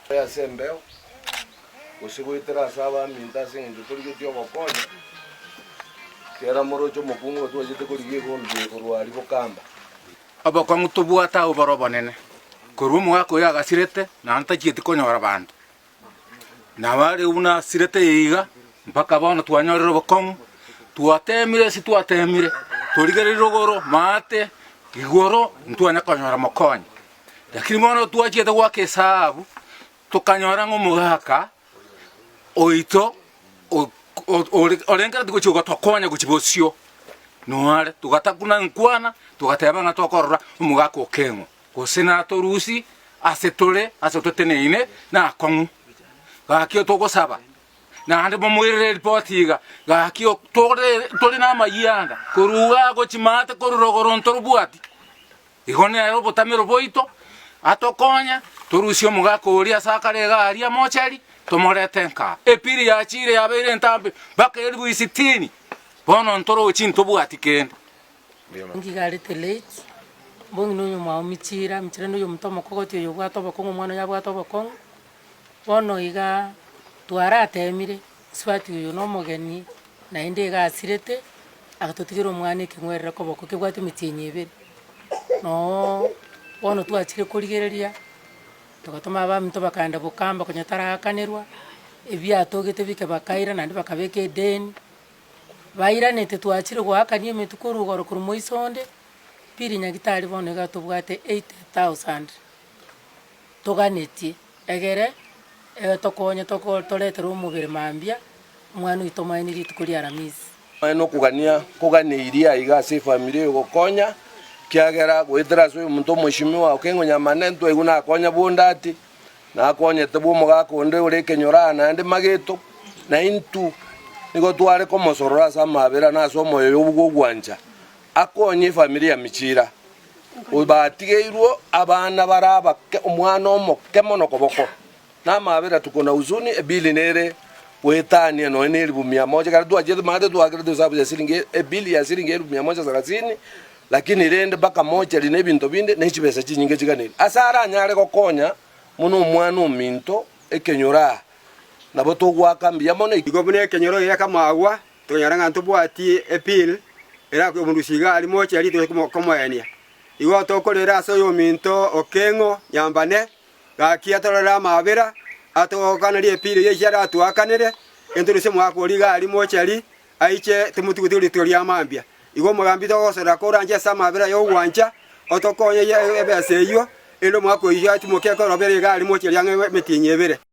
Ase embeo, gose goetera ase abaminto ase eng'encho torigetie ogokonya, kera moroche omokungu otwachete korigia egombe korwa aria bokamba. Obokong'u tobwate agwo bore obonene, korwa omogaka oyo agasirete, naende tachieti konyora abanto. Nabo are buna asirete iga, mpaka bono twanyorire obokong'u, twateemire ase twateemire, torigereria rogoro, maate, igoro, ntwanya konyora mokonyi. Lakini bono twachiete goaka esahabu, tokanyora ng'a omogaka oito orengereti gochia gotokonya gochia bosio, noare togatakuna nkwana, togateba ng'a tokorora omogaka okeng'wa, gose natorusie ase tore ase toteneine nakong'u. Gaki togosaba, naende momoirere eripoti iga, gaki tore tore namayianda korwa igaa gochia maate korwa rogoro ntorobwati. Igo nere obotamero bwaito, atokonye torusie omogaka oria ase akare iga aria mochari, tomorete nka. Epiri yachiire yabeire entambe mpaka elifu isitini, bono ntorochi ntobwati kende. Ngigarete late, mbong'ina oyo omwabo Michira, Michira noyo omonto omokogoti oyo obwate obokong'u omwana oyo abwate obokong'u, bono igaa twaratemire, mosubati oyo na omogeni naende iga asirete, agatotigera omwana ekeng'werere koboko kebwate emetienyi ebere. Nooo bono twachire korigereria, togatoma abaminto bakaenda bokamba konya taraakanerwa, ebiatogete bike bakaira naende bakabeka edeni, bairanete twachire goakania emetwe korwa igoro korwa moiso onde, pili nyagetari bono iga tobwate 80,000 toganetie, egere etokonye toko toretere omobere mambia, omwana oito omoeni rituko ria aramisi. Aye nokogania koganeirie aiga ase efamiri eye gokonya, kiagera goetera ase oyomonto omoeshimiwa okeng'onya amane ntwaigwe nakonya bw'ondati, nakonyete bw'omogaka onde ore ekenyoro aa naende mageto, na intwe nigo tware komosorora ase amabera na ase omoyo oyo bw'ogwancha akonye efamiri ya Michira, batigeirwe abana bare abake omwana omoke mono koboko. Namabera tuko na huzuni, ebili nere goetania nonya ne elifu mia moja, ekero twachete maate twakerete esabu ya siringi ebili ya siringi elifu mia moja salasini, lakini rende mpaka mochari na ebinto binde ne chibesa chinyinge chiganeirie. Ase aranyare gokonya buna omwana ominto ekenyoro aa, nabo togoaka mbuya mono. Igo buna ekenyoro gekamagwa, tokonyora ng'a ntobwati ebill erakoe omondusi iga aria mochari toche komoenia. Igo tokorera ase oyominto okeng'o nyambane, Gaki atororere amaabera, atogokanerie epiiri eyio echiare atoakanere, entorusie omogaka oria iga aria mochari, aiche tomotugutie rituko ria mambia. Igo omogambi togosorera koranche ase amaabera y'ogwancha, otokonye ebesa eyio, erinde omogaka oyio atimoke ekorobere iga aria mochari ang'e emetienyi ebere.